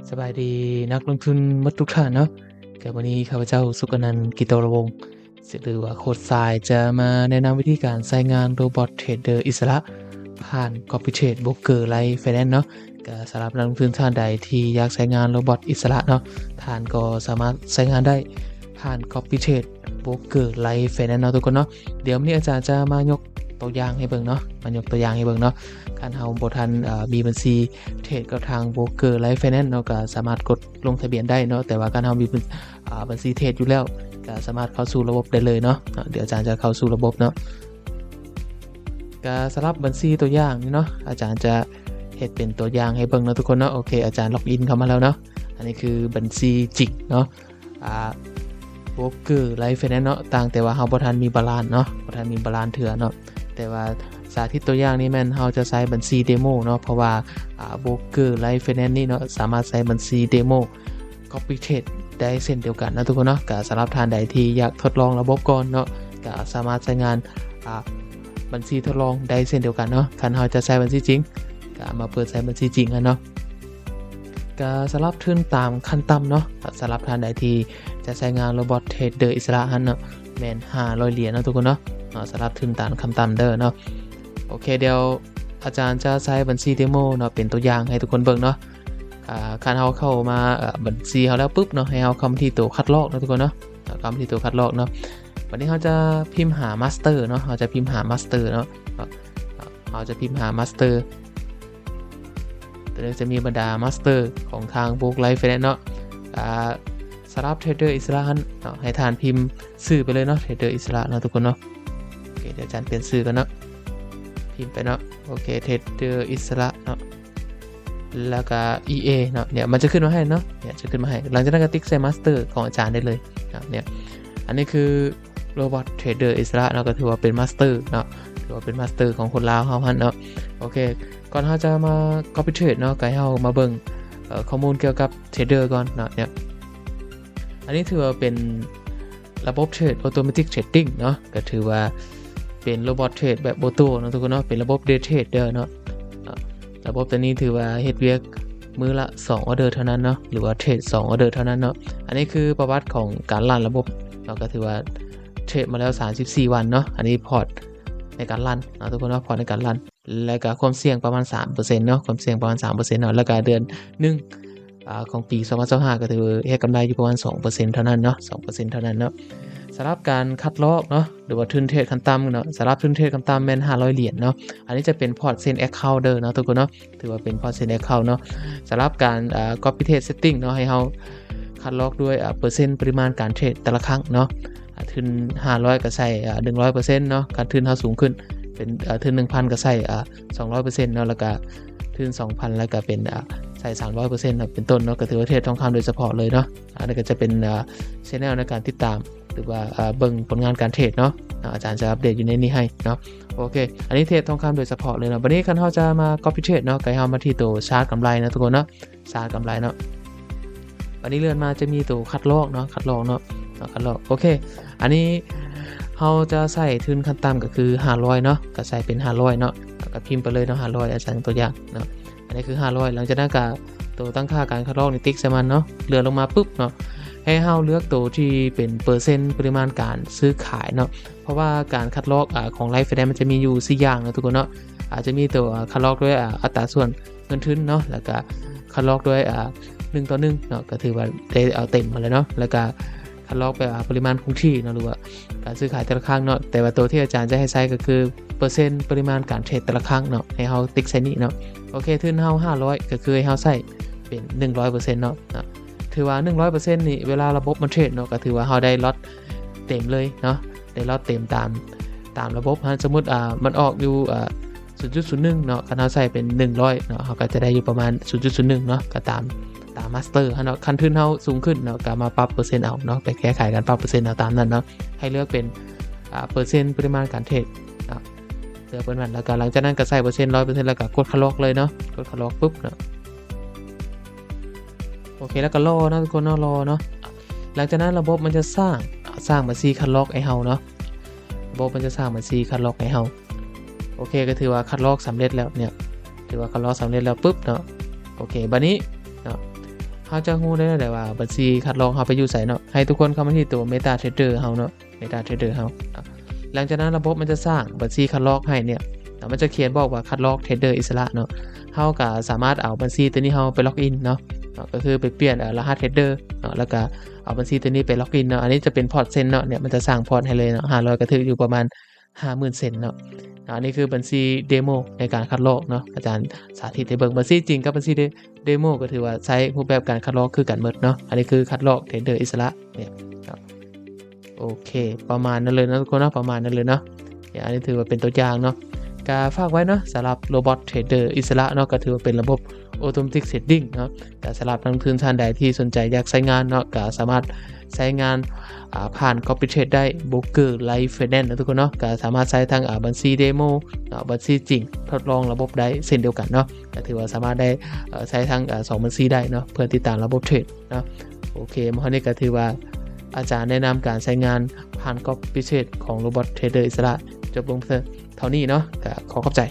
ສະບາຍດີນັກລົງທຶນໝົດທຸກທ່ານເນາະ. ກໍມື້ນີ້ຂ້າພະເຈົ້າ ສຸກອະນັນ ກິດຕະວະວົງ ຫຼືວ່າໂຄດຊາຍ ຈະມາແນະນຳວິທີການໃຊ້ງານໂຣບອດເທຣດເດີອິດສະຫຼະ ຜ່ານ Copy Trade Broker Live Finance ເນາະ. ກໍສຳລັບນັກລົງທຶນທ່ານໃດທີ່ຢາກໃຊ້ງານໂຣບອດອິດສະຫຼະເນາະ, ທ່ານກໍສາມາດໃຊ້ງານໄດ້ຜ່ານ Copy Trade Broker Live Finance ເນາະທຸກຄົນເນາະ. ດຽວມື້ນີ້ອາຈານຈະມາຍົກຕົວຢ່າງໃຫ້ເບິ່ງເນາະ, ມາຍົກຕົວຢ່າງໃຫ້ເບິ່ງເນາະ. ຄັນເຮົາບໍ່ທັນ ເອີ ມີບັນຊີເທຣດກັບທາງ Broker Live Finance ເນາະ, ກໍສາມາດກົດລົງທະບຽນໄດ້ເນາະ. ແຕ່ວ່າຄັນເຮົາມີບັນ ອ່າ ບັນຊີເທຣດຢູ່ແລ້ວ ກໍສາມາດເຂົ້າສູ່ລະບົບໄດ້ເລີຍເນາະ. ດຽວອາຈານຈະເຂົ້າສູ່ລະບົບເນາະ. ກໍສຳລັບບັນຊີຕົວຢ່າງນີ້ເນາະ, ອາຈານຈະເຮັດເປັນຕົວຢ່າງໃຫ້ເບິ່ງເນາະທຸກຄົນເນາະ. ໂອເຄ, ອາຈານລັອກອິນເຂົ້າມາແລ້ວເນາະ. ອັນນີ້ຄືບັນຊີຈິງເນາະ, ອ່າ Broker Live Finance ເນາະ, ຕ່າງແຕ່ວ່າເຮົາບໍ່ທັນມີບາລານເນາະ, ບໍ່ທັນມີບາລານເທື່ອເນາະ. ແຕ່ວ່າສາທິດຕົວຢ່າງນີ້ແມ່ນເຮົາຈະໃຊ້ບັນຊີເດໂມເນາະ, ເພາະວ່າ ອ່າ Broker Live Finance ນີ້ເນາະ ສາມາດໃຊ້ບັນຊີເດໂມ Copy Trade ໄດ້ເຊັ່ນດຽວກັນເນາະທຸກຄົນເນາະ. ກໍສຳລັບທ່ານໃດທີ່ຢາກທົດລອງລະບົບກ່ອນເນາະ, ກໍສາມາດໃຊ້ງານ ອ່າ ບັນຊີທົດລອງໄດ້ເຊັ່ນດຽວກັນເນາະ. ຄັນເຮົາຈະໃຊ້ບັນຊີຈິງ ກໍມາເປີດໃຊ້ບັນຊີຈິງຫັ້ນເນາະ. ກໍສຳລັບທຶນຕາມຂັ້ນຕ່ຳເນາະ, ສຳລັບທ່ານໃດທີ່ຈະໃຊ້ງານໂຣບອດເທຣດເດີອິດສະຫຼະຫັ້ນເນາະ ແມ່ນຫ້າຮ້ອຍຫຼຽນເນາະທຸກຄົນເນາະ, ເນາະ ສຳລັບທຶນຕາມຂັ້ນຕ່ຳເດີເນາະ. ໂອເຄ, ດຽວອາຈານຈະໃຊ້ບັນຊີເດໂມເນາະ ເປັນຕົວຢ່າງໃຫ້ທຸກຄົນເບິ່ງເນາະ. ອ່າ ຄັນເຮົາເຂົ້າມາ ເອີ ບັນຊີເຮົາແລ້ວປຶບເນາະ, ໃຫ້ເຮົາເຂົ້າມາທີ່ໂຕຄັດລອກເນາະທຸກຄົນເນາະ, ເຂົ້າມາທີ່ໂຕຄັດລອກເນາະ. ບັດນີ້ເຮົາຈະພິມຫາ Master ເນາະ, ເຮົາຈະພິມຫາ Master ເນາະ, ເຮົາຈະພິມຫາ Master. ຕົວນີ້ຈະມີບັນດາ Master ຂອງທາງ Broker Live Finance ເນາະ. ອ່າ ສຳລັບເທຣດເດີອິດສະຫຼະຫັ້ນເນາະ, ໃຫ້ທ່ານພິມຊື່ໄປເລີຍເນາະ, ເທຣດເດີອິດສະຫຼະເນາະທຸກຄົນເນາະ. ໂອເຄ, ດຽວອາຈານປ່ຽນຊື່ກ່ອນເນາະ, ພິມໄປເນາະ. ໂອເຄ, ເທຣດເດີອິດສະຫຼະເນາະ, ແລ້ວກໍ EA ເນາະ. ເນີ້ຍ ມັນຈະຂຶ້ນມາໃຫ້ເນາະ, ເນີ້ຍ ຈະຂຶ້ນມາໃຫ້. ຫຼັງຈາກນັ້ນກໍຕິກໃສ່ Master ຂອງອາຈານໄດ້ເລີຍເນາະ. ເນີ້ຍ ອັນນີ້ຄືໂຣບອດເທຣດເດີອິດສະຫຼະເນາະ, ກໍຖືວ່າເປັນ Master ເນາະ, ຖືວ່າເປັນ Master ຂອງຄົນລາວເຮົາຫັ້ນເນາະ. ໂອເຄ, ກ່ອນເຮົາຈະມາ Copy Trade ເນາະ, ກໍໃຫ້ເຮົາມາເບິ່ງ ເອີ ຂໍ້ມູນກ່ຽວກັບເທຣດເດີກ່ອນເນາະ. ເນີ້ຍ ອັນນີ້ຖືວ່າເປັນລະບົບເທຣດ Automatic Trading ເນາະ, ກໍຖືວ່າເປັນໂຣບອດເທຣດແບບໂອໂຕເນາະທຸກຄົນເນາະ, ເປັນລະບົບ Day Trader ເນາະ. ລະບົບຕົວນີ້ຖືວ່າເຮັດວຽກມື້ລະສອງອໍເດີເທົ່ານັ້ນເນາະ, ຫຼືວ່າເທຣດສອງອໍເດີເທົ່ານັ້ນເນາະ. ອັນນີ້ຄືປະຫວັດຂອງການລັນລະບົບເນາະ, ກໍຖືວ່າເທຣດມາແລ້ວສາມສິບສີ່ວັນເນາະ. ອັນນີ້ພອດໃນການລັນເນາະທຸກຄົນເນາະ, ພອດໃນການລັນ. ແລ້ວກໍຄວາມສ່ຽງປະມານສາມເປີເຊັນເນາະ, ຄວາມສ່ຽງປະມານສາມເປີເຊັນເນາະ. ແລ້ວກໍເດືອນໜຶ່ງ ອາ ຂອງປີສອງພັນຊາວຫ້າ ກໍຖືເຮັດກຳໄລຢູ່ປະມານສອງເປີເຊັນເທົ່ານັ້ນເນາະ, ສອງເປີເຊັນເທົ່ານັ້ນເນາະ. ສຳລັບການຄັດລອກເນາະ ຫຼືວ່າທຶນເທຣດຂັ້ນຕ່ຳເນາະ, ສຳລັບທຶນເທຣດຂັ້ນຕ່ຳແມ່ນຫ້າຮ້ອຍຫຼຽນເນາະ. ອັນນີ້ຈະເປັນ Percent Account ເດີເນາະທຸກຄົນເນາະ, ຖືວ່າເປັນ Percent Account ເນາະ. ສຳລັບການ ອາ Copy Trade Setting ເນາະ, ໃຫ້ເຮົາຄັດລອກດ້ວຍ ອາ ເປີເຊັນປະລິມານການເທຣດແຕ່ລະຄັ້ງເນາະ. ອາ ທຶນຫ້າຮ້ອຍກໍໃສ່ ອາ ໜຶ່ງຮ້ອຍເປີເຊັນເນາະ, ຄັນທຶນເຮົາສູງຂຶ້ນເປັນ ອາ ທຶນໜຶ່ງພັນກໍໃສ່ ອາ ສອງຮ້ອຍເປີເຊັນເນາະ, ແລ້ວກໍທຶນສອງພັນແລ້ວກໍເປັນ ອາ ໃສ່ສາມຮ້ອຍເປີເຊັນເນາະ ເປັນຕົ້ນເນາະ. ກໍຖືວ່າເທຣດທອງຄຳໂດຍສະເພາະເລີຍເນາະ. ອັນນີ້ກໍຈະເປັນ ອາ Channel ໃນການຕິດຕາມ ຫຼືວ່າ ອາ ເບິ່ງຜົນງານການເທຣດເນາະ, ອາຈານຈະອັບເດດຢູ່ໃນນີ້ໃຫ້ເນາະ. ໂອເຄ, ອັນນີ້ເທຣດທອງຄຳໂດຍສະເພາະເລີຍເນາະ. ບັດນີ້ຄັນເຮົາຈະມາ Copy Trade ເນາະ, ກໍໃຫ້ເຮົາມາທີ່ໂຕ Chart ກຳໄລເນາະທຸກຄົນເນາະ. Chart ກຳໄລເນາະ. ບັດນີ້ເລື່ອນມາຈະມີໂຕຄັດລອກເນາະ, ຄັດລອກເນາະ, ເນາະ ຄັດລອກ. ໂອເຄ, ອັນນີ້ເຮົາຈະໃສ່ທຶນຂັ້ນຕ່ຳກໍຄືຫ້າຮ້ອຍເນາະ, ກໍໃສ່ເປັນຫ້າຮ້ອຍເນາະ, ແລ້ວກໍພິມໄປເລີຍເນາະ ຫ້າຮ້ອຍ, ອາຈານຍົກຕົວຢ່າງເນາະ. ອັນນີ້ຄືຫ້າຮ້ອຍ. ຫຼັງຈາກນັ້ນກໍໂຕຕັ້ງຄ່າການຄັດລອກນີ້ຕິກໃສ່ມັນເນາະ, ເລື່ອນລົງມາປຶບເນາະ, ໃຫ້ເຮົາເລືອກໂຕທີ່ເປັນເປີເຊັນປະລິມານການຊື້ຂາຍເນາະ. ເພາະວ່າການຄັດລອກ ອາ ຂອງ Live Finance ມັນຈະມີຢູ່ສີ່ຢ່າງເນາະທຸກຄົນເນາະ. ອາ ຈະມີໂຕ ອາ ຄັດລອກດ້ວຍ ອາ ອັດຕາສ່ວນເງິນທຶນເນາະ, ແລ້ວກະຄັດລອກດ້ວຍ ອາ ໜຶ່ງຕໍ່ໜຶ່ງເນາະ, ກໍຖືວ່າໄດ້ເອົາເຕັມມາແລ້ວເນາະ, ແລ້ວກະຄັດລອກແບບ ອາ ປະລິມານຄົງທີ່ເນາະ ຫຼືວ່າການຊື້ຂາຍແຕ່ລະຄັ້ງເນາະ. ແຕ່ວ່າໂຕທີ່ອາຈານຈະໃຫ້ໃຊ້ກໍຄືເປີເຊັນປະລິມານການເທຣດແຕ່ລະຄັ້ງເນາະ, ໃຫ້ເຮົາຕິກໃສ່ນີ້ເນາະ. ໂອເຄ, ທຶນເຮົາຫ້າຮ້ອຍ ກໍຄືໃຫ້ເຮົາໃຊ້ເປັນໜຶ່ງຮ້ອຍເປີເຊັນເນາະ. ຖືວ່າໜຶ່ງຮ້ອຍເປີເຊັນນີ້ ເວລາລະບົບມັນເທຣດເນາະ, ກໍຖືວ່າເຮົາໄດ້ລັອດເຕັມເລີຍເນາະ, ໄດ້ລັອດເຕັມຕາມ ຕາມລະບົບຫັ້ນ. ສົມມຸດ ອາ ມັນອອກຢູ່ ອາ ສູນຈຸດສູນໜຶ່ງເນາະ, ຄັນເຮົາໃສ່ເປັນໜຶ່ງຮ້ອຍເນາະ, ເຮົາກໍຈະໄດ້ຢູ່ປະມານສູນຈຸດສູນໜຶ່ງເນາະ, ກໍຕາມ ຕາມ Master ຫັ້ນເນາະ. ຄັນທຶນເຮົາສູງຂຶ້ນເນາະ, ກໍມາປັບເປີເຊັນເອົາເນາະ, ໄປແກ້ໄຂການປັບເປີເຊັນເອົາຕາມນັ້ນເນາະ. ໃຫ້ເລືອກເປັນ ອາ ເປີເຊັນປະລິມານການເທຣດເນາະ, ເລືອກເປັນນັ້ນ, ແລ້ວກໍຫຼັງຈາກນັ້ນກໍໃສ່ເປີເຊັນ ຮ້ອຍເປີເຊັນ ແລ້ວກໍກົດຄັດລອກເລີຍເນາະ, ກົດຄັດລອກປຶບເນາະ. ໂອເຄ, ແລ້ວກໍລໍເນາະທຸກຄົນເນາະ, ລໍເນາະ. ຫຼັງຈາກນັ້ນລະບົບມັນຈະສ້າງ ສ້າງບັນຊີຄັດລອກໃຫ້ເຮົາເນາະ, ລະບົບມັນຈະສ້າງບັນຊີຄັດລອກໃຫ້ເຮົາ. ໂອເຄ, ກໍຖືວ່າຄັດລອກສຳເລັດແລ້ວເນາະ, ຖືວ່າຄັດລອກສຳເລັດແລ້ວປຶບເນາະ. ໂອເຄ, ບັດນີ້ເນາະ, ເຮົາຈະຮູ້ໄດ້ແນວໃດວ່າບັນຊີຄັດລອກເຮົາໄປຢູ່ໃສເນາະ? ໃຫ້ທຸກຄົນເຂົ້າມາທີ່ຕົວ MetaTrader ເຮົາເນາະ MetaTrader ເຮົາເນາະ. ຫຼັງຈາກນັ້ນລະບົບມັນຈະສ້າງບັນຊີຄັດລອກໃຫ້ເນຍ ແລ້ວມັນຈະຂຽນບອກວ່າຄັດລອກເທຣດເດີອິດສະຫຼະເນາະ. ເຮົາກໍສາມາດເອົາບັນຊີຕົວນີ້ເຮົາໄປລັອກອິນເນາະ ເນາະ ກໍຄືໄປປ່ຽນ ເອີ ລະຫັດເທຣດເດີເນາະ ແລ້ວກໍເອົາບັນຊີຕົວນີ້ໄປລັອກອິນເນາະ. ອັນນີ້ຈະເປັນພອດເຊັນເນາະ ເນຍ ມັນຈະສ້າງພອດໃຫ້ເລີຍເນາະ. ຫ້າຮ້ອຍກໍຖືກຢູ່ປະມານຫ້າໝື່ນເຊັນເນາະ. ເນາະ ອັນນີ້ຄືບັນຊີເດໂມໃນການຄັດລອກເນາະ ອາຈານສາທິດໃຫ້ເບິ່ງ. ບັນຊີຈິງກັບບັນຊີເດ ເດໂມກໍຖືວ່າໃຊ້ຮູບແບບການຄັດລອກຄືກັນໝົດເນາະ. ອັນນີ້ຄືຄັດລອກເທຣດເດີອິດສະຫຼະເນຍເນາະ. ໂອເຄ ປະມານນັ້ນເລີຍເນາະທຸກຄົນເນາະ ປະມານນັ້ນເລີຍເນາະ. ອັນນີ້ຖືວ່າເປັນຕົວຢ່າງເນາະ ກະຝາກໄວ້ເນາະ ສຳລັບ Robot Trader ອິດສະຫຼະເນາະ ກະຖືວ່າເປັນລະບົບ Automatic Trading ເນາະ. ກະສຳລັບນັກລົງທຶນທ່ານໃດທີ່ສົນໃຈຢາກໃຊ້ງານເນາະ ກະສາມາດໃຊ້ງານ ອາ ຜ່ານ Copy Trade ໄດ້ Broker Live Finance ເນາະທຸກຄົນເນາະ. ກະສາມາດໃຊ້ທັງ ອາ ບັນຊີເດໂມເນາະ ບັນຊີຈິງ ທົດລອງລະບົບໄດ້ເຊັ່ນດຽວກັນເນາະ. ກະຖືວ່າສາມາດໄດ້ ເອີ ໃຊ້ທັງ ອາ ສອງບັນຊີໄດ້ເນາະ ເພື່ອຕິດຕາມລະບົບເທຣດເນາະ. ໂອເຄ ມື້ນີ້ກໍຖືວ່າອາຈານແນະນຳການໃຊ້ງານຜ່ານ Copy Trade ຂອງ Robot Trader ອິດສະຫຼະ ຈົບລົງເທົ່ານີ້ເນາະ. ກໍຂໍຂອບໃຈ.